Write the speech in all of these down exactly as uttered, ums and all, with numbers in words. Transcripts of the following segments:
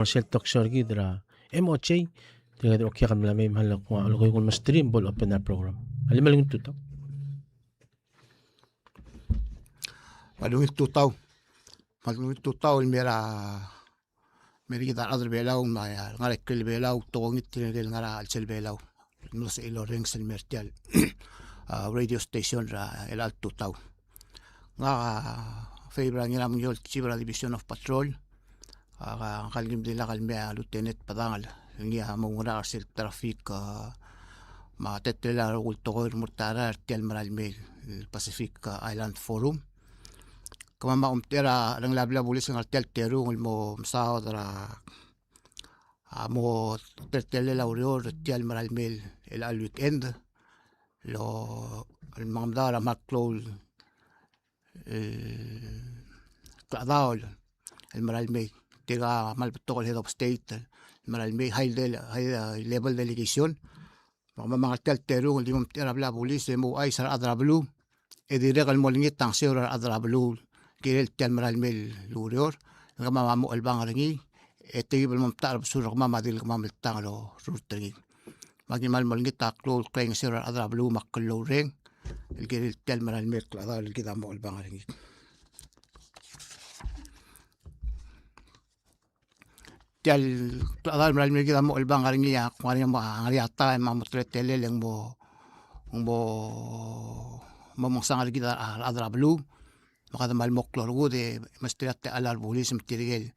commercial talk show er kid er a M O J, tirke el okiak el mla mei me a le kuk, a le kuk mesterir me bo le open a program. A le kmal ungil tutau. Kmal ungil tutau. Kmal ungil tutau el mei er a, mei er kid a rechad er a Belau, me a ngar er a ikrel Belau, tokongit tirke el ngar er a chelsel Belau. Mlo sebechir el orrenges el mei er tia el, a, radio station er a, el tutau. Ngak a Febra Ngiramengiol, Chief er a Division of Patrol. A, ngka el kim di lak el mei a Lieutenant Padangel, ngii a mo oungerachel er sel traffic, a, me a teletelel a rokui el tekoi el mo er a ta er tia el merael mei el Pacific, a, Island Forum. Kemam a omtechei er a rengelel a blil a bulis el ngar er tia el terung el mo mesaod er a, a, mo teletelel a ureor er tia el merael mei el, el weekend. Lo, el mengemedaol a kmal klou el, el klechedaol el merael mei. Tirka a kmal betok el head of state el merael mei, high, del, high level delegation. Me kemam a ngar er tia el terung el di mo omtechei er a blil a bulis e mo ouchais er a rechad er a beluu, e dirrek el mo olengit a ngeseu er a rechad er a beluu el kirel tia el merael mei el ureor. Kemam a mo chelebangel er ngii, e tekib el mo omtechei er a besul er kemam a di le kemam el tang el orurt er ngii. Me aki kmal mo olengit a klou el klaingeseu er a rechad er a beluu me a klou el reng el kirel tia el merael mei el klechedaol el kid a mo chelebangel er ngii. Tia el klechedaol el merael mei el kid a mo chelebangel er ngii a, kuk ngar er ngii a, ngar er ngii a taem me a mo teletelel e ng mo, ng mo, mo mengesang er kid a rechad er a beluu. Me kede kmal mo klou er kid e mesterir a techall er a rebulis me tirke el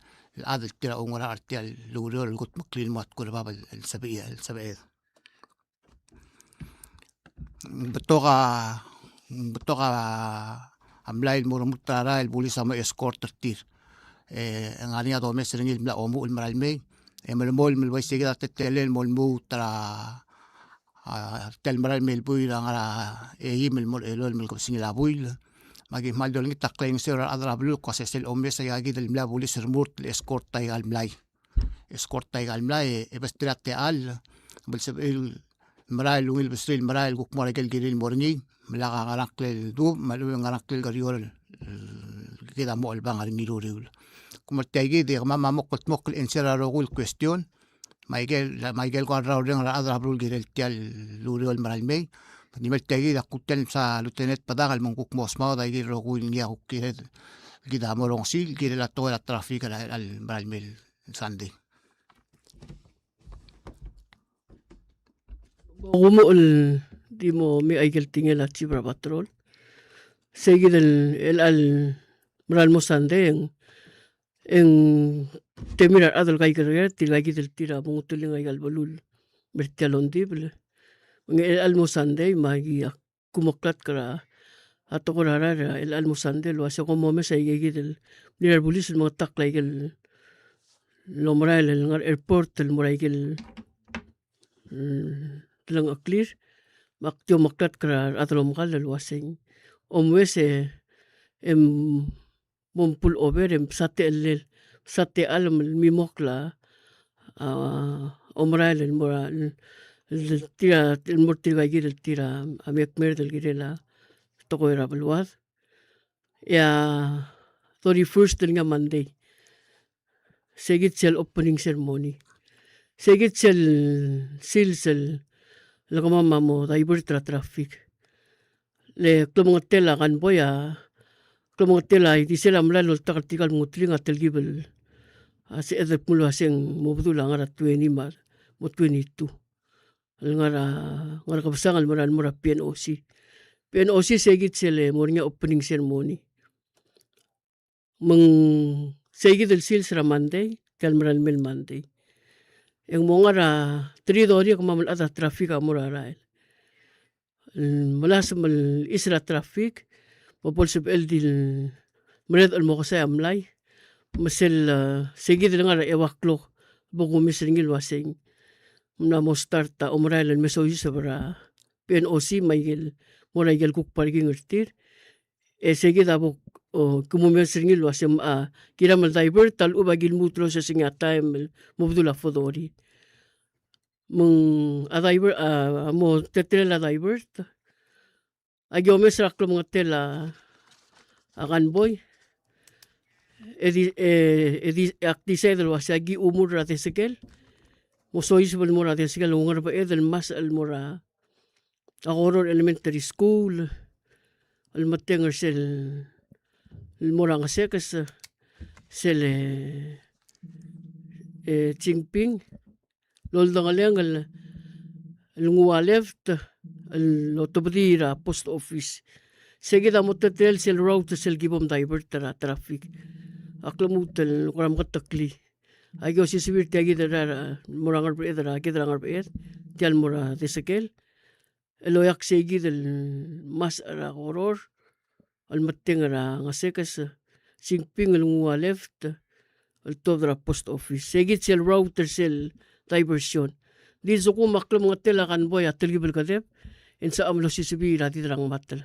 chad el tir a oungerachel er tia el ureor el kudmeklii el mo er a tkul er bab el sebechir, el sebeched. Betok a, betok a mlai el mo remurt er a rael el bulis a mo escort er tir. E ng ngar er ngii a domes er ngii el mla omuchel el merael mei. E melemolem el uaisei kid a teletelel el mo lmuut er a, a, tia el merael mei el buil er a ngar er a eim el mo er a elolem el kebesengil a buil. Me aki kmal di olengit a klaingeseu er a rechad er a beluu el kmo a sesei el omes a ika kid el mlai a bulis el remurt el escort a ika el mlai. Escort a ika el mlai, e, e mesterir a techall, me le sebechir el merael, ungil besterir el merael el kuk mo er a ikel kirir el mo er ngii, me lak a ngerang ngklel dubech, me a lechub e ng ngerang ngklel kerior el, el kid a mo chelebangel er ngii er a uriul. Kmo er tia kid e kemam a mo kldmokl el answer er a rokui el question, me a ikel, me a ikel ko el rrau el reng er a rechad er a beluu el kirel tia el ureor el merael mei. Me di mei er tia kid e ak kuk tia el msa Lieutenant Padangel me ng kuk mo smaod a ikel rokui el ngii a kuk kired, kid a mo rongesii, kirel a tekoi er a traffic er a, el merael mei el Sunday. Bo kumuchel el di mo mei a ikel tekingel a Chief er a Patrol. Sei kid el, el, el merael mo Sunday e ng, e ng temir a rechad el kaikerker, tirka kid el tir a mo ngutuleng a ikal beluu el mer tia el ongdibel. Me ng el, el mo Sunday me aki a kumeklatk er a tekoi er a rael er a el, el mo Sunday el uase kom omes a ika kid el mle er a rebulis el mengetakl a ikel omerael el ngar er a airport el mo er a ikel, mm, delengcheklir. Me ak di omeklatk er a rechad el omekall el uasei, omes e, em, mo pull over e msa techellel, msa techall me lemimokl a, a, omerael el mo er a, el, el tir a, el mo er tirka kid el tir a mekmerd el kirel a tekoi er a beluad. E a thirty-first el ngii a Monday. Sei kid sel opening ceremony. Sei kid sel sils el kemam a mo divert er a traffic. Le klemengetel a convoy a, klemengetel a ildisel a mlai el oltak er tirka el mengutleng a telkib el, a, sebeched el kmo el uaseng mo bedul a ngar er a twenty me a, mo twenty-two. El ngar er a, ngar er a Kebesang el mo er a, el mo er a P N O C. P N O C sei kid sel mo er ngii a opening ceremony. Me ng sei kid el sils er a Monday, tia el merael mei el Monday. E ng mo ngar er a three thirty e kemam el chad er a traffic a mo er a rael. El melasem el chais er a traffic, me bo lsebechel di el meredech el mo kesai a mlai. Me sel, e, sei kid el ngar er a eua klok, bo kumes er ngii el uaseng mla mo start a omerael el me soiseb er a P N O C me a ikel, mo er a ikel kuk parking er tir. E sei kid a bo, o, kumumes er ngii el uaseng, a, kiram el divert a lechub a ki lmuut el osesengii a taem el mo bedul a four thirty. Me ng a divert, a, a mo teletelel a divert. Aki omes er a klemengetel a, a convoy. e di, e, e di, ak decide el uase aki chumul er a Desekel. Mo soiseb el mo er a Desekel, e ng ngar er a Ngerbeched el masech el mo er a Koror Elementary School, el metengel sel, el mo er a Ngesekes, sel, e, e, Jinping, el oldengelengel el, el nguu a left, el otobedii er a post office. Seikid a mo teletelel sel route sel ki bo mdivert er a traffic. Ak lmuut el kora meketeklii. Aki osiseb er tia kid er a, mo er a Ngerbeched er a, kid er a Ngerbeched, tia el mo er a Desekel. El oeak seikid el masech er a Koror, el metengel er a Ngesekes, Jinping el nguu a left, el tuobed er a post office. Seikid sel route er sel diversion. Di lsekum a klemengetel a convoy a telkib el kedeb, e ng sebecham el osisebii er a di derang matel.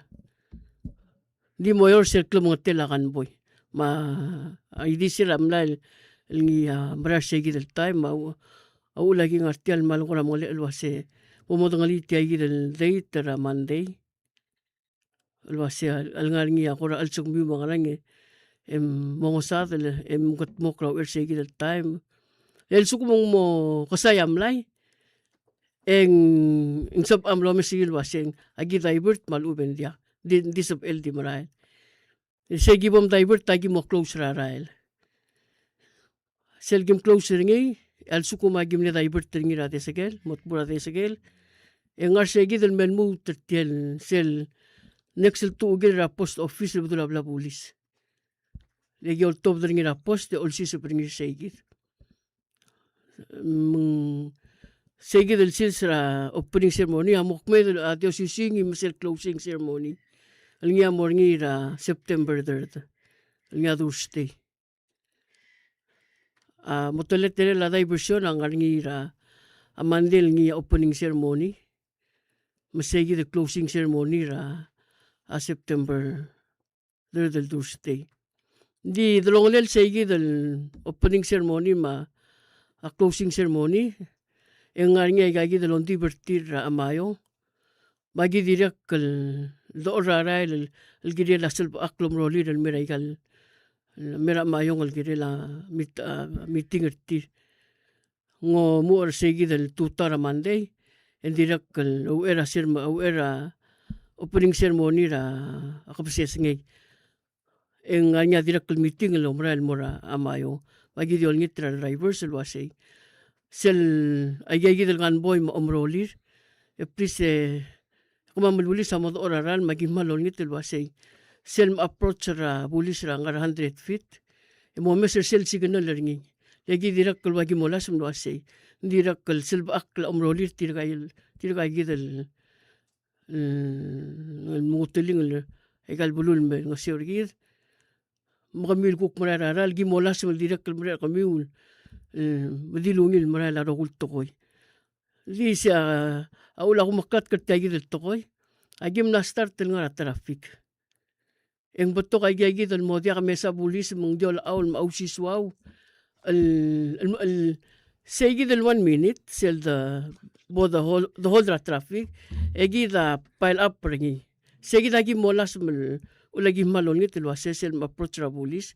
Di mo er sel klemengetel a convoy. Me a ildisel a mlai el ngii a mera er seikid el taem, me a u-, a uchul a ki ngar tia el kmal kora mengelekel el uase bo modengelii tia kid el date er a Monday. El uase a lengar er ngii a kora chelsengmiu me a ngerang e, e mongesadel, e mkedmokl er a uchei er seikid el taem. E lsekum ng mo kesai a mlai, e ng, ng sebecham el omes er ngii el uase aki divert me a lechub e ng diak, di, di sebechel di merael. Sei ki bo mdivert, aki mo close er a rael. Sel kim close er ngii, a lsekum a ki mle divert er ngii er a Desekel, mo tmuu er a Desekel, e ng ngar seikid el me lmuut er tia el, sel next el tuchukir er a post office el bedul a bla bulis. Le ki oltobed er ngii er a post, e olsiseb er ngii er seikid. Me ng seikid el sils er a opening ceremony, a mo kmeed a di osisiu ngii me sel closing ceremony. El ngii a mo er ngii er a September third. El ngii a Thursday. A mo teletelel a diversion a ngar er ngii er a, a Monday el ngii a opening ceremony. Me seikid el closing ceremony er a, a September third el Thursday. Di delongelel seikid el opening ceremony me a closing ceremony, e ng ngar er ngii aika kid el ongdibel er tir er a Chamayong. Me aki dirrek el dechor er a rael el, el kirel a selbechakl el omerolir el mei er aika el, el mei er a Chamayong el kirel a mit-, a, meeting er tir. Ng omuchel er seikid el tutau er a Monday, e ng dirrek el uchei er a serm-, uchei er a opening ceremony er a kebesengei. E ng ngar er ngii a dirrek el meeting el omerael el mo er a Chamayong. Me aki di olengit er a drivers el uasei, sel aika kid el convoy me a omerolir, e please, e kemam el bulis a mo dechor er a rael me aki kmal olengit el uasei, sel me approach er a bulis er a ngar er a hundred feet, e mo omes er sel signal er ngii. Le ki dirrek el ua ki molasem el uasei, ng dirrek el selbechakl a omerolir tirka el, tirka kid el, el menguteling el aika el beluu el me ngeseu er kid. Me kemiu el kuk merael er a rael, ki molasem el dirrek el merek er kemiu el, e, me di lungil el merael a rokui el tekoi. Di se a, a uchul a kumeklatk er tia kid el tekoi, aki mla start el ngar er a traffic. E ng betok aika kid el mo diak mesa bulis me ng di olechoul me a osisuau. El, el, el, sei kid el one minute, sel de, bo de hold, de hold er a traffic, e kid a pile up er ngii. Sei kid a ki molasem el, uchul a ki kmal olengit el uasei sel me approach er a bulis,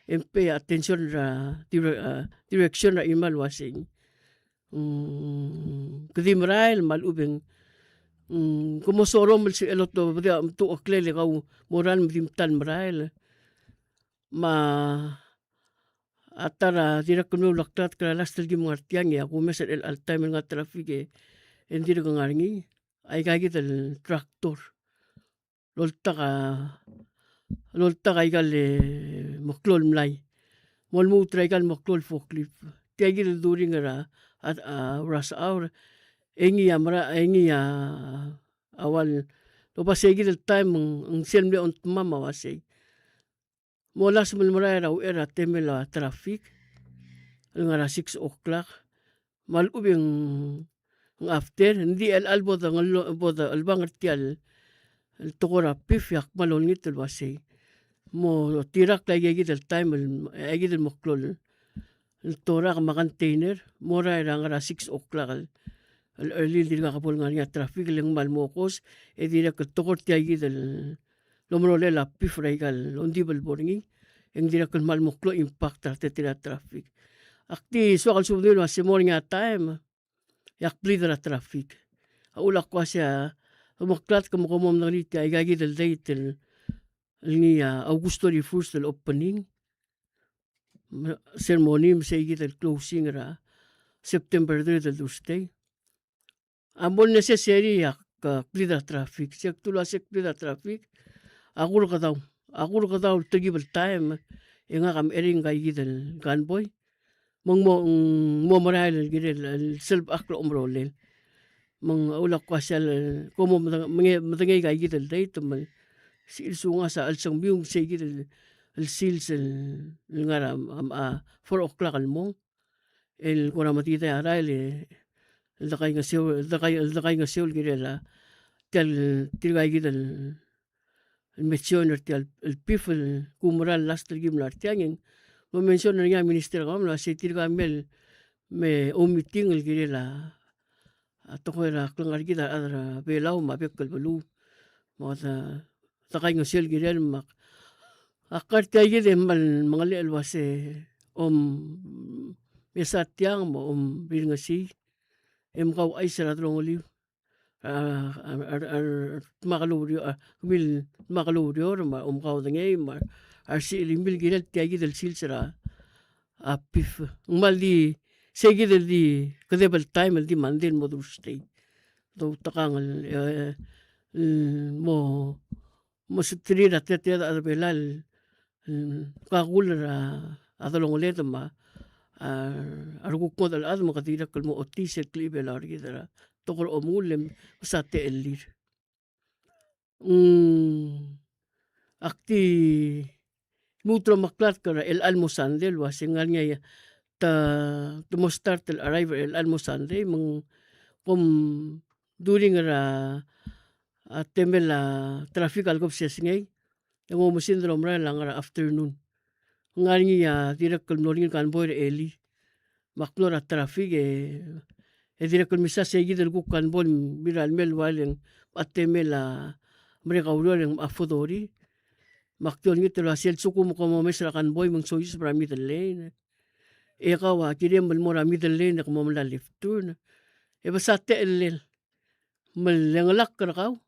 e ng pay attention er a dire-, a, direction er a chimo el uasei, mm, ke di merael me a lechub e ng, mm, ke mo sorom el se el otobedii a omtucheklel e kau mo rael me di mta el merael. Me a ta er a dirrek el mle uleklatk er a last el ki mo ngar tiang e a kumes er chelecha el taem el ngar traffic e ng dirk ngar er ngii, aika kid el tractor. Loltak a, loltak aika el, e, meklou el mlai. Mo lmuut er aika el meklou el forklift. Tia kid el during er a, a, a, rush hour. E ngii a mera, e ngii a, a ua el, loba sei kid el taem ng, ng sel mle ongtemam a uasei, molasem el merael er a uchei er a temel a traffic el ngar er a six o'clock. Me a lechub e ng after, ng di chelecha el bo de ngello-, bo de chelebangel er tia el, el tekoi er a PIF e ak kmal olengit el uasei, mo tirakl aika kid el taem el, aika kid el meklou el, el torak me a container, mo er a ngar er a six o'clock el, el early el dirkak bo lengar er ngii a traffic, le ng kmal mo kos, e dirrek el tekoi er tia kid el omerolel a PIF er aika el ongdibel el bo er ngii, e ng dirrek el kmal mo klou a impact er a teletelel a traffic. Ak di soak el subedul el uase mo er ngii a taem e ak bleed er a traffic. A uchul a kuk uase a omeklatk me kom mo medengelii tia ikakid el date el ngii a August thirty-first el opening, me, ceremony, me seikid el closing er a September third el Thursday. A mo necessary a, a bleed er a traffic. Se ak dilu el uase bleed er a traffic, a kurkedau, a kurkedau el tekib el taem e ngak a mechering aikid el convoy. Me ng mo, ng mo merael el kirel el selbechakl a omerolel. Me ng uchul a kuk uase el, kom mo medeng-, menge-, medengei aikid el date me sils, ngasech a chelsengmiu me seikid el, el sils el ngar er a, a, a four o'clock el mong el kora medidai a rael e, el dekaingeseu, el dekai-, el dekaingeseu el kirel a, tia el, tirkaikid el, el mention er tia el, el PIF el kumerang el last el ki mla er tiang e ng mo mention er ngii a minister er kemam el uase tirka mei el, me oumeeting el kirel a, a tekoi er a klengar er kid a rechad er a Belau me a bek el beluu. Me a, dekaingeseu el kirel me ak, ak ngar er tia ikid e kmal mengelechel el uase om mesa tiang me om rirengesii e mkauchais er a delongeliu. A, a, a, a, dmak el oureor, a, kemiu el dmak el oureor me a omkaudengei me a resiliu el kirel tia ikid el sils er a, a PIF. Ng kmal di, seikid el di kedeb el taem el di Monday el mo Thursday. Doutekangel, e, el mo, mo mesterir a teletelel a rechad er a Belau el, el kakull er a delongeled me a, a, a rekuk ngodech el chad me kede dirrek el mo ochotii sel klechibelau er kid er a tekoi er a omengull e mesa techellir. Mm, ak di lmuut el omeklatk er a chelecha el mo Sunday el uase ng ngar er ngii a te, te mo start el arrive er a chelecha el mo Sunday, me ng kom during er a, a temel a traffic a lekebesengei, e ng oumesingd el omerael a ngar er a afternoon. Ng ngar er ngii a dirrek el mlo er ngii el convoy er a elii. Me ak mlo er a traffic e, e dirrek el mesa seikid el kuk convoy el mirrael el mei el ua el ng a temel a merek a ureor e ng a four thirty. Me ak di olengit el uase a lsekum kom omes er a convoy me ng soiseb er a middle lane, e kau a kirem el mo er a middle lane e ke mo melai a left turn, e besa techellel. Me le ngelakl er kau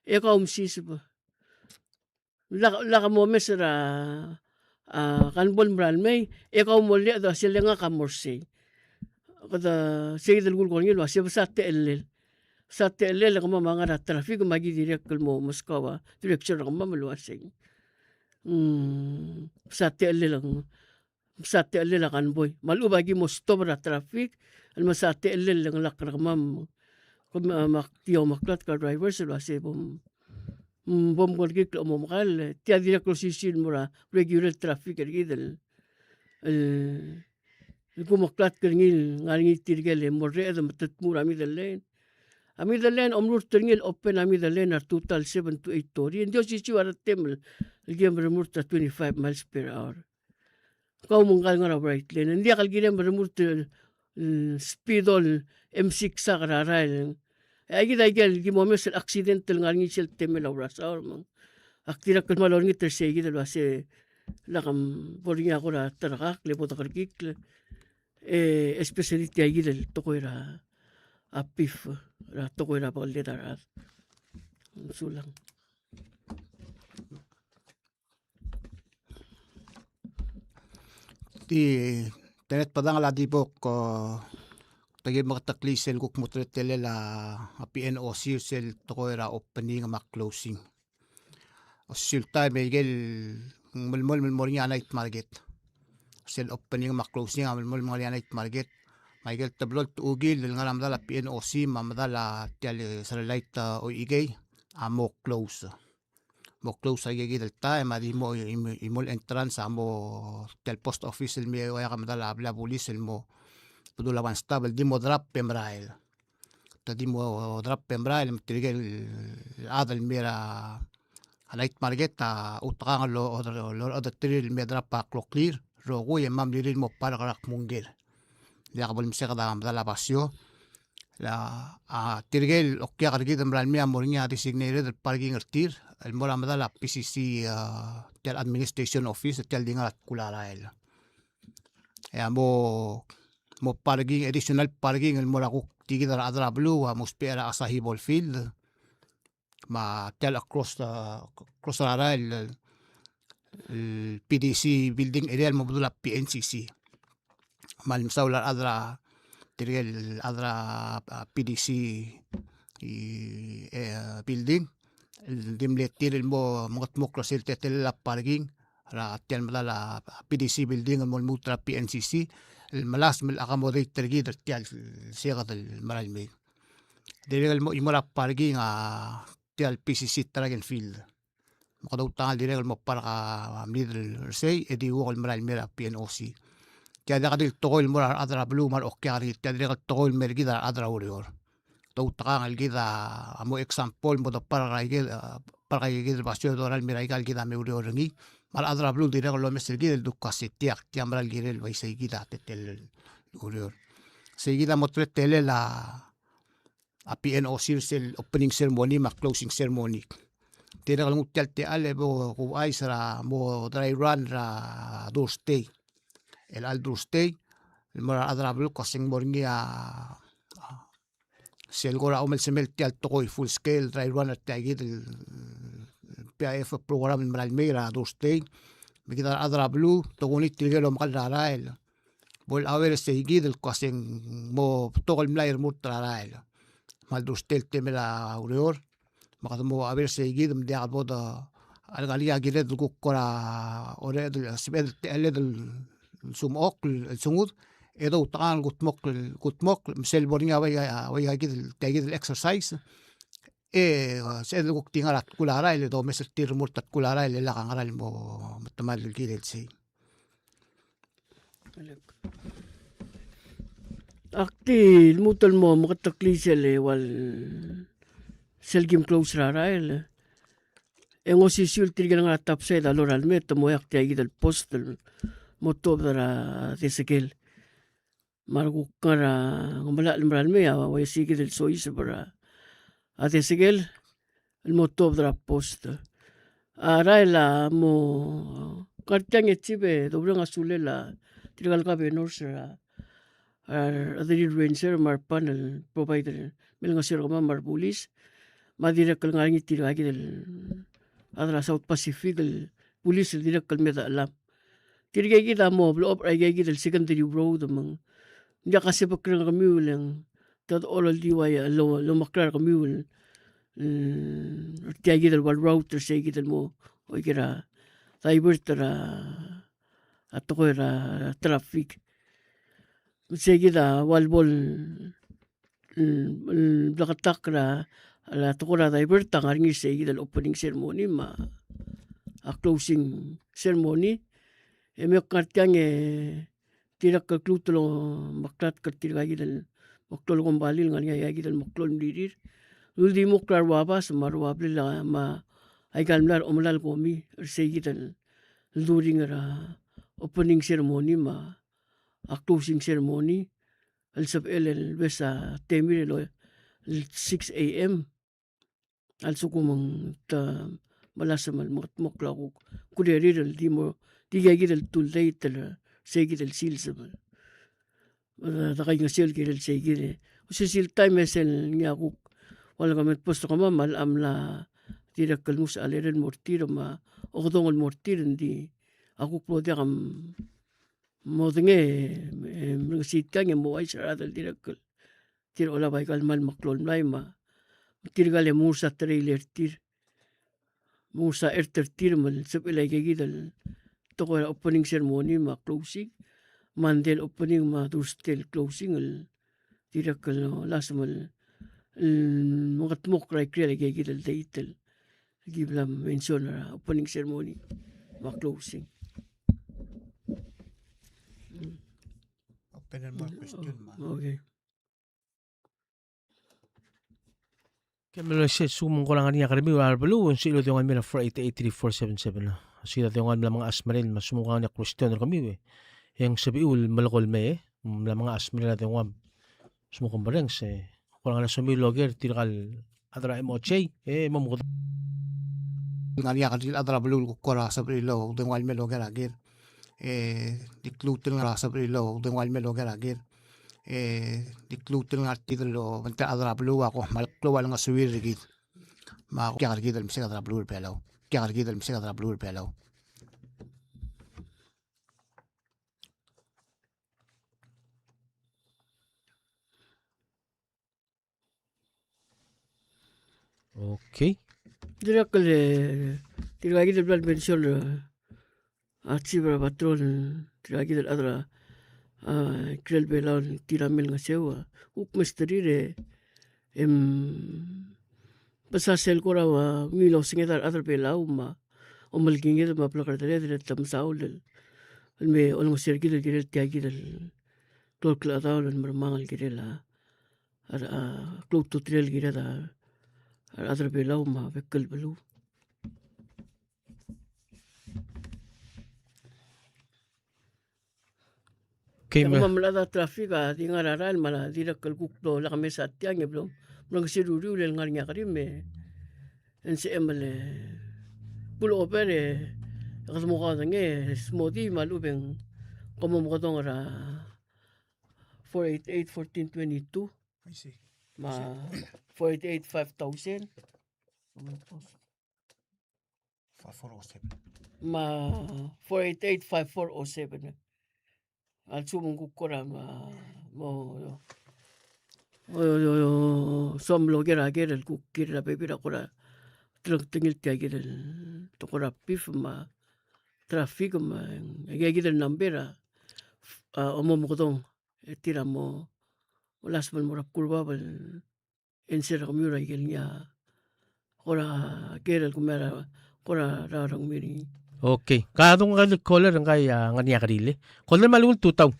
e kau msiseb. Lak, lak momes er a, a, convoy el merael mei, e kau mo lleched el uase le ngak a mo er sei. Kede, seikid el kulekoi er ngii el uase besa techellel. Besa techellel e kemam a ngar er a traffic me aki dirrek el mo meskau a direction er kemam el uase, mm, besa techellel, ng besa techellel a convoy. Me a lechub aki mo stop er a traffic el mesa techellel e ngelakl er kemam. Kom, a, me ak di omeklatk er a drivers el uase bom, mm, bom kerekikl el mo omekall, e tia dirrek el osisiu el mo er a regular traffic er kid el, el, el kumeklatk er ngii el ngar er ngii tirke el mo rreched me te tmuu er a middle lane. A middle lane, omrurt er ngii el open a middle lane er a tutau el seven to eight thirty. Ng di osisiu a retem el, el kem remurt er a twenty-five miles per hour. Kau me ngkal ngar er a right lane. Ng diak el kirem el remurt el, el speed el M six er a rael. E aikid a ikel ki momes el accident el ngar er ngii sel temel a urasaol me ng. Ak dirrek el kmal olengit er seikid el uase lak bo er ngii a kora terrekakl e bo dekerekikl. E especially tia ikid el tekoi er a, a PIF, er a tekoi er a bekelded a rechad. Sulang. Di, tenet bedang el a di bo, e, te ki meketeklii sel kuk mo teletelel a, a PNOC er sel tekoi er a opening me a closing. Osisiu el taem e ikel melemolem el mo er ngii a night market. Sel opening me a closing a melemolem el ngar er ngii a night market. Me ikel teblo el techukil el ngar er a medal a PNOC me a medal a tia el satellite, e, oikei a mo close. Mo close aikakid el taem, me a di mo, e, mo, e mo el entrance a mo tia el post office el me oeak a medal a blil a bulis el mo bedul a one stop el di mo drop e merael. Te di mo drop e merael, me tirke el chad el me er a night market a outekangel el lo, lo, lorechedeterir el me drop a kloklir, rokui e mam lirir el mo park er a kmungker. Diak bo lemesek a medal a basio. A, a, tirke el okiak er kid el merael mei a mo er ngii a designated parking er tir, el mo er a medal a P C C, a, tia el administration office, tia el di ngar er a tkul a rael. E a mo, mo parking, additional parking, el mo er a kuk tia kid a rechad er a beluu, a mo ousbech er a Asahi Ball Field. Me tia el across, a, across er a rael el, el P D C building area el mo bedul a P N C C. Me a le mesaul a rechad er a, tirke el chad er a, a, P D C e, building, el di mle tir el mo mengetmokl er sel teletelel a parking er a tia el medal a P D C building el mo lmuut er a P N C C, el melasem el accommodate er kid er tia el seked el merael mei. Dirrek el mo chimo er a parking a tia el P C C track and field. Me kede outekangel dirrek el mo park a mlid er sei, e di uk el merael mei er a P N O C. Tia diak di el tekoi el mo er a rechad er a beluu me a reokiak er kid, tia dirrek el tekoi el mer kid a rechad er a ureor. Te outekangel kid a mo example, mo de park er a ikel, a, park er a ikel basio e dorael el mer a ikal kid a me oureor er ngii. Me a rechad er a beluu dirrek el omes er kid el di kuk se tiak, tia mera el kirel el bai sei kid a teletelel el ureor. Sei kid a mo teletelel a a P N O C er sel opening ceremony me a closing ceremony. Tirke el nguu tia el techall e bo kuuchais er a mo dry run er a Thursday. El chelecha el Thursday, el mo er a rechad er a beluu el kmo se ng mo er ngii a, a, sel kora omelsemel tia el tekoi full scale dry run er tia kid el P I F program el merael mei er a Thursday. Me kid a rechad er a beluu, tokuni tirke el omekall er a rael. Bo el aware er sei kid el kmo se ng mo betok el mlai el remurt er a rael. Me a le Thursday el temel a ureor, me kede mo aware er sei kid me diak bo de, a lengar er ngii a kired el kuk kora, oreched el, sebeched el techelled el sumechokl, el sengud, e doutekangel el kudmokl, kudmokl, me sel bo er ngii a bai, a bai kid el, tia kid el exercise, e, sebeched el kuk di ngar er a tkul a rael, e domes er tir el remurt er a tkul a rael, e lak a ngera el mo, mo metemall el kirel sei. Ak di lmuut el mo meketeklii sel ua sel kim close er a rael. E ng osisiu el tirke el ngar er a top side a lorael mei e te mo eak tia kid el post el mo tuobed er a desekel. Me a rekuk ngar er a Ngemelachel el merael mei a uaisei kid el soiseb er a desekel el mo tuobed er a post. A rael a mo ngar tiang e chief e doureng a sulel a tirka el governors er a, a rechederir el ranger me a reban el provide el me lengeseu er kemam me a rebulis. Me a dirrek el ngar er ngii tirka kid el chad er a South Pacific el bulis el dirrek el me dechelam. Tirke kid a mo blechob er aika kid el secondary road me ng diak a sebechek er kemiu le ng te dechor el di ua lo, lomekrar er kemiu el, el, er tia kid el ua el route er sei kid el mo, oike er a, divert er a, a tekoi er a traffic. Me sei kid a ua el bo el, el, el bleketakl er a, a tekoi er a divert a ngar er ngii er sei kid el opening ceremony me a closing ceremony. E me ak ngar tiang e dirrek el kluut el omeklatk er tirka kid el meklou el kombalii el ngar er ngii aika kid el meklou el mlirir. Uldimukl er a rua bas me a rua blil me aika el mla er a omelai el komi er sei kid el during er a opening ceremony me a closing ceremony. El sebechel el bes a temir el, el six A M. A lsekum ng te melasem el mengetmokl a kuk kurerir el di mo, di aika kid el tuu el date el sei kid el sils me de, de kaingeseu el kirel sei kid. Osisiu el taem e sel ngii a kuk ua le kemam el post er kemam a mla dirrek el nguu a chelel el mo er tir me a okedong el mo er tir, ng di a kuk bo diak modengei, e, merengesii tiang e mo uaisei er a rechad el dirrek el tir a olab aika el kmal meklou el mlai me tirka el mo nguu er a trailer er tir. Mo nguu er a ert er tir me le sebechel aika kid el tekoi er a opening ceremony me a closing. Monday el opening me a Thursday el closing el dirrek el olasem el, el mengetmokl er a ikrel aika kid el date el ki bla mention er a opening ceremony me a closing. Open el mo er a question me a. Okay. Ke mlo se sel lsekum ng kora ngar er ngii a kermiu er a beluu, ng sebechir el dengua el mei er a four eight eight three four seven seven. Sei a dengua el mla mengachas mereng me a lsekum ng kora ngar er ngii a question er kemiu e ng sebechiu el melekoi el mei, e mla mengachas mereng a dengua. Lsekum kom mereng se Kora ngar er a somiu el oker tirka el chad er a M O J, e mo mekedong. Ngar er ngii a kerir el chad er a beluu el kuk kora sebechir el oudengua el mei el oker a ker. E di kluut el ngar er a sebechir el oudengua el mei el oker a ker. E di kluut el ngar er tir el obengterir a rechad er a beluu a ko kmal klou a lengesuir er kid. Me a ko diak er kid el mesiik a rechad er a beluu er a Belau. Diak er kid el mesiik a rechad er a beluu er a Belau. Okay. Dirrek el, e, tirka kid el bla el mention, e, a chief er a patrol, tirka kid el chad er a, a, ikrel Belau el tir a mle ngeseu, a, kuk mesterir e, em, besa sel kora ua, ungil osenged a rechad er Belau me a omelekinged me a blekerdeled e te mesaul el, el me olengeseu er kid el kirel tia kid el klou el klechedaol el mermang el kirel a, a, a, klou a ultutelel el kired a, a rechad er Belau me a bek el beluu. Okay, me a mla er a traffic a di ngar er a rael me a dirrek el kuk blo lak mesa tiang e blo mrengesii er a uriul el ngar er ngii a kerim e ng sebechem el pull over e kede mo kaodengei e smodii me a lechub e ng kom mo mekedong er a four eight eight fourteen twenty-two. I see. Me a four eight eight five thousand. Five four oh seven. Me a four eight eight five four oh seven. A lsekum ng kuk kora me a, mo, mo, mo, soam el oker a ker el kuk kirel a bebil er a kora telengtengil tia kid el, te kora beef me a traffic me a, e tia kid el number a, a, mo mekedong. E tir a mo, mo last me el mo er a bkur bab el answer er kemiu er a ikel ngii a kora ker el kmo er a kora er a rengmiu er ngii. Okay. Ka dung ngak el caller ngka a ngar er ngii a kerir. Caller me a lenguu el tutau.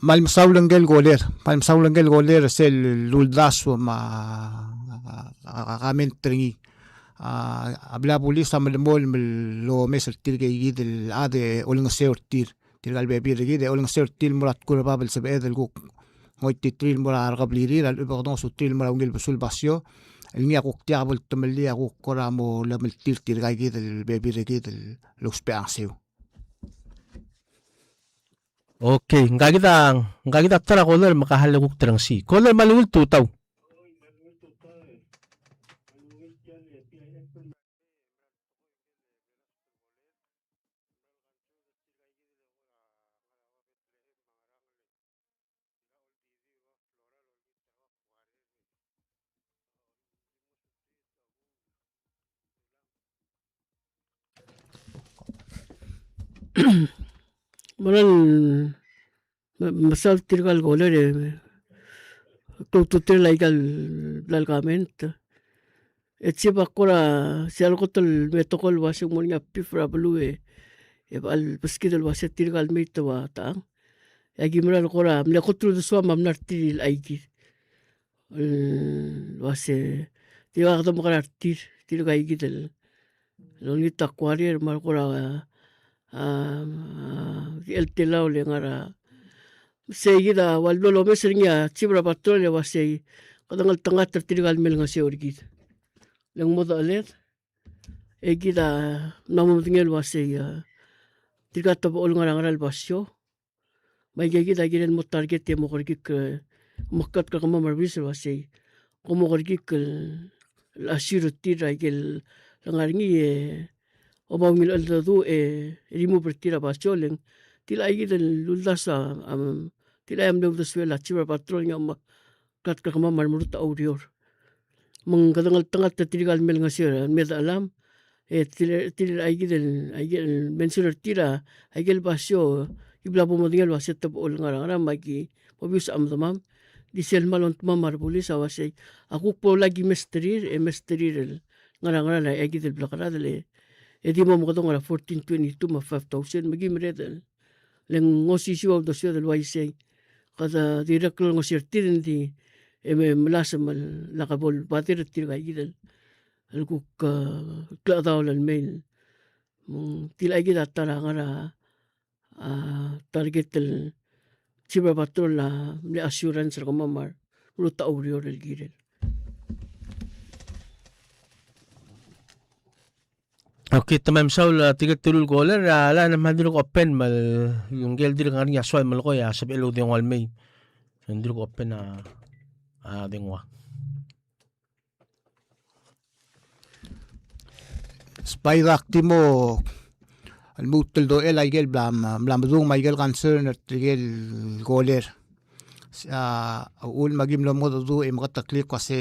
Me kmal mesaul ngike el caller, me kmal mesaul ngike el caller er sel uldasu me a, a, a comment er ngii. A, a bla bulis a melemolem el omes er tirke kid el chad e olengeseu er tir. Tirka el bebil er kid e olengeseu er tir el mo er a tkur er bab el sebeched el kuk ngoititerir el mo er a rekeblirir a lechub e kede ngosuterir el mo er a ungil besul basio el ngii a kuk diak bo el temellii a kuk kora mo lemeltir tirka kid el bebil er kid el ousbech a ngeseu. Okay, ngka kid a, ngka kid a ta er a caller me ka hale kuk terengesii. Caller me a lenguu el tutau. Me ng Me, mesaul tirka el caller e, klou a ultutelel aika el bla el comment. E chief a kora, se el kot el me tekoi el uase ng mo er ngii a beef er a beluu e, e bechal beskid el uase tirka el mei te ua tang. E aki mera el kora, mle kot el uldesuam a mla er tir el aikid. El uase, tirka kede mekerang er tir, tirka ikid el olengit a quarry, me a kora, a, a, el telau le ngar er a, sei kid a ua lebo lomes er ngii a chief er a patrol e ua sei, kede ngeltengat er tirka el me olengeseu er kid. Le ng mo decheled, e kid a mla mo medengei el ua sei, a, tirka te bo el ngar er a ngera el basio. Me aika kid a kirel mo target e mo kerekikl, e, meklatk er kemam a rebulis el uasei, kom mo kerekikl el assure er tir a ikel ngar er ngii e oba ungil cheldecheduch e remove er tir a basio, le ng tilechakid el uldasu a, am, tilechai a mle uldesuel a chief er a patrol el ngii a meklatk er kemam a remerut a oureor. Me ng kede ngeltengat er tirka el mle ngeseu er a, mle dechelam, e tir, tir aikid el, aikid el mention er tir a, aikel basio, ki bla bo modengei el uasei te bo el ngar er a, ngar er a me aki mo obvious a medemam. Di sel kmal ongtemam a rebulis a uasei, a kuk bo lak ki mesterir, e mesterir el ngar er a, ngar er a, aikid el blekeradel e, e di mo mekedong er a fourteen twenty-two me a five thousand, me ki mereched el le ng osisiu a uldesued el uaisei. Kede dirrek el ngosuir tir e ng di, e me melasem me lak bo el bother er tirka kid el, el kuk, e, klechedaol el mei. Me ng tilechakid a ta er a ngar er a, a, target el chief er a patrol a mle assurance er kemam a remerut a oureor el kirel. Okay, te mei, mesaul, a, tirke el teru el caller, a, a line a kmal dirk open me ng, ngike el dirk ngar er ngii a soal el melekoi a sebechel el oudengua el mei. Ng dirk open a, a dengua. Sbai dak di mo lmuut el dochel a ikel bla, bla medung me a ikel concern er tirke el caller. A, uchul me aki mlo mengedecheduch e meketeklii el kmo se,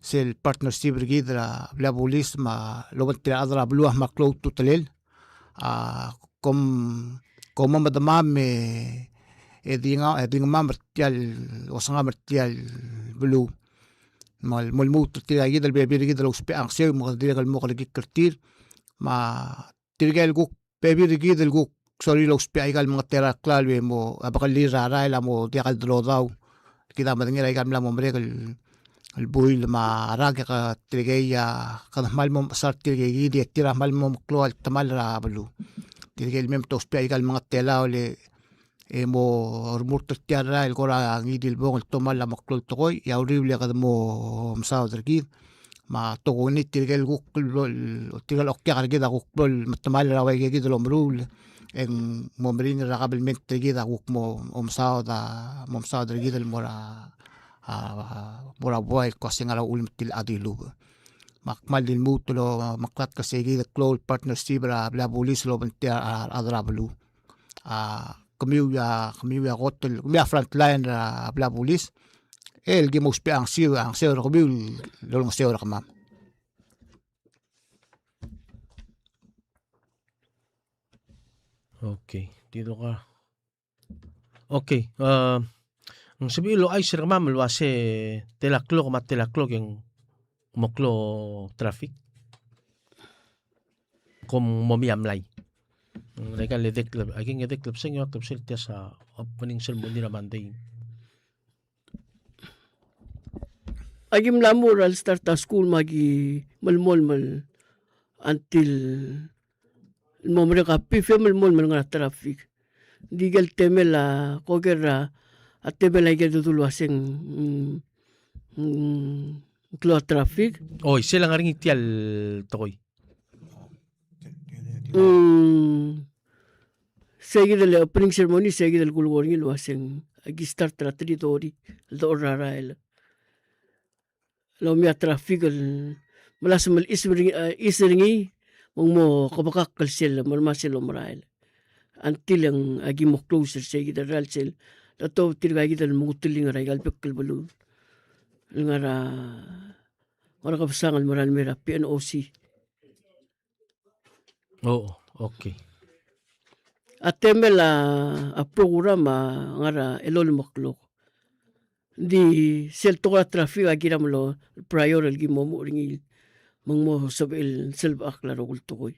sel partnership er kid er a blil a bulis me a lobengterir a rechad er a beluu a kmal klou a ultutelel. A, kom, kom medemam e, e di nga, e di ngemam er tia el, osengam er tia el beluu. Me, me lmuut er tirka kid el bebil er kid el ousbech a ngeseu me kede dirrek el mo kerekikl er tir. Me tirke el kuk bebil er kid el kuk sorir el ousbech aika el mengetelael a klalo e mo, a bekelir er a rael a mo diak el delodau. Kid a medengei er aika el mla mo merek el, el buil me a rak e ke tirkei a, kede kmal mo mechesang er tirke kid e tir a kmal mo meklou el temall er a beluu. Tirke el mei me te ousbech aika el mengetelaol e e mo remurt er tia el rael el kora ngii di el bong el tomall a meklou el tekoi, e a uriul e kede mo mesaod er kid. Me a tokuni tirke el kuk el, tirke el okiak er kid a kuk bo el metemall er a ua ikakid el omeruul, e ng mo meringel er a kabelment er kid a kuk mo, mo mesaod a, mo mesaod er kid el mo er a, a, mo er a buai el kmo se ng ngar er a uchul me te dilu. Me ak kmal di lmuut el omeklatk er se kid el klou el partnership er a blil a bulis el obengterir a rechad er a beluu. A, kemiu a, kemiu a kot el, kemiu a frontline er a blil a bulis. El ki mo ousbech a ngeseu, a ngeseu er kemiu el olengeseu er kemam. Okay, di doka. Okay, a, ng sebechir el ouchais er kemam el uase tela klok me a tela klok e ng mo klou a traffic. Kom mo mei a mlai. Ng aika el edei el, aika el edei el klebesei, e klebesei tia se a opening ceremony er a Monday. Aki mla mo er a lestart a skuul me aki melemolem el until el mo merek a pif e melemolem el ngar er a traffic. Di ikel temel a, koker er a, a temel a ikel dedu el uase ng, mm, mm, klou a traffic. Oi, sel ngar er ngii tia el tekoi. Mm. Sei kid el opening ceremony, sei kid el kulekoi er ngii el uase ng, aki start er a three thirty el dechor er a rael. El omii a traffic el melasem el ease er ngii, e, ease er ngii, me ng mo kebekakl sel, me a sel omerael. Until e ng aki mo close er sei kid el rael sel, lotobed tirka kid el menguteling er aika el bek el beluu. El ngar er a, ngar er a kebesang el merael el mei er a P N O C. Oh, okay. A temel a, a program a ngar er a elolem el klok. Di sel tekoi er a traffic a kiram el prior el ki mo omuchel er ngii me ng mo sebechel el selbechakl a rokui el tekoi.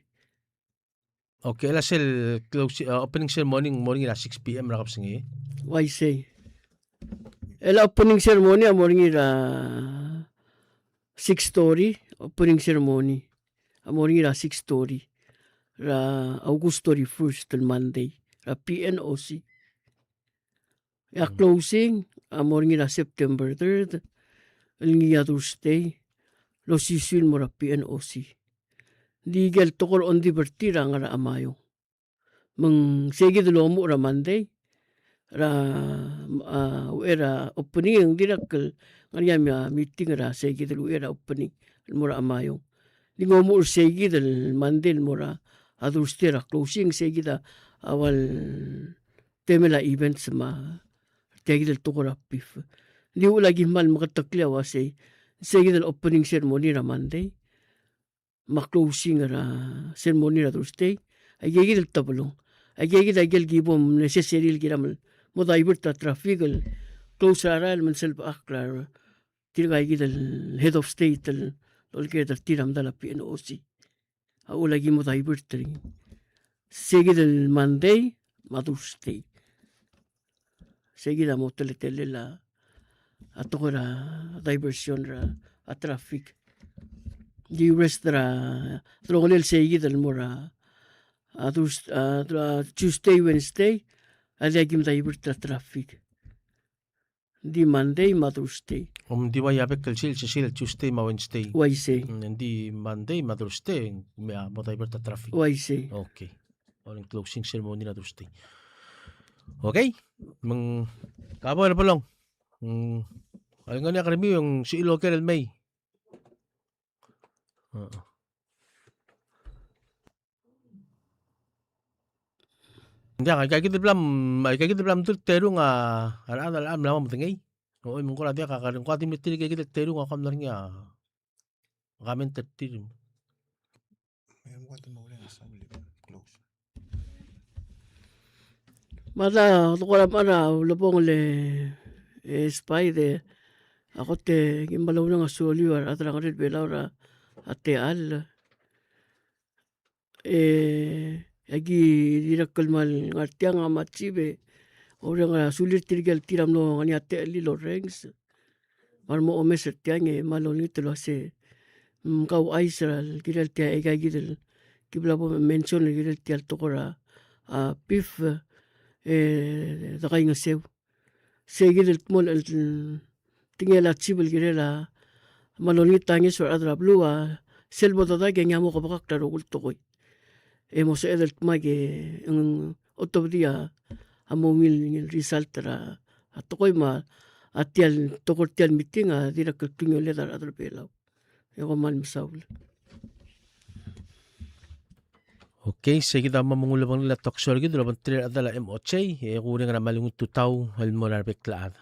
Okay, el a sel close, a, opening ceremony a mo er ngii er a six P M er a kebesengei. Uaisei. El a opening ceremony a mo er ngii er a six thirty, opening ceremony. A mo er ngii er a six thirty er a August thirty-first el Monday er a P N O C. E a closing a mo er ngii er a September third el ngii a Thursday, el osisiu el mo er a P N O C. Di ikel tekoi er a ongdibel er tir a ngar er a Chamayong. Me ng sei kid el omuchel er a Monday, er a, a, uchei er a opening, e ng dirrek el ngar er ngii a meeting er a seikid el uchei er a opening el mo er a Maiong. Di ng omuchel er seikid el Monday el mo er a Thursday er a closing, seikid a ua el temel a events me a tiakid el tekoi er a PIF. Di uchul a ki kmal meketeklii a uasei, seikid el opening ceremony er a Monday me a closing er a ceremony er a Thursday, aikakid el tebelong. Aikakid a ikel ki bo mnecessary el kiram el mo divert a traffic el close er a rael me ng sel bechakl er tirkaikid el head of state el olekeed er tir a medal a PNOC. A uchul a ki mo divert er ngii. Seikid el Monday me a Thursday. Seikid a mo teletelel a, a tekoi er a diversion er a, a traffic. Di rest er a delongelel seikid el mo er a, a Thurs-, a, a Tuesday, Wednesday, a diak ki mo divert er a traffic. Di Monday me a Thursday. Om di ua a bek el sils, sils Tuesday me a Wednesday. Uaisei. Mm, di Monday me a Thursday, me a mo divert a traffic. Uaisei. Okay. Ua el closing ceremony er a Thursday. Okay. Me ng, ka bo el belong. Mm, a lengar er ngii a kermiu e ng sel oker el mei. Ng diak, aikakid el bla m-, aikakid el bla mdu el terung a, a rechad el mla mo medengei. Oi, me ng kora diak a, ng kora di mle tir aikakid el terung a ko mla er ngii a comment er tir. Me a da, de kora mla er a ulebongel e, e Spy, e a kot e kim bla oureng a suliu a rechad er a Ngerel Belau er a techall. E aki dirrek el kmal ngar tiang a me a chief e oureng a sulir tirke el tir a mlo ngar er ngii a techellir el orrenges. Me a remo omes er tiang e kmal olengit el uase, mm, kauchais er a kirel tia, aikakid el ki bla bo mention el kirel tia el tekoi er a, a, PIF, e de kaingeseu. Seikid el kmo el, el tekingel a chief el kirel a kmal olengit a ngeso er a rechad er a beluu a sel bo dedak e ngii a mo kebekakl a rokui el tekoi. E mo sebeched el dmak e ng otobedii a mo ungil, ungil result er a tekoi me a tia el tekoi er tia el meeting a dirrek el klungioled a rechad er a Belau. E kom kmal mesaul. Okay, seikid a mo ulebongel a talk show er kid el obengterir a chedal a M O J, e kureng er a mle ungil tutau el mo er a rebek el chad.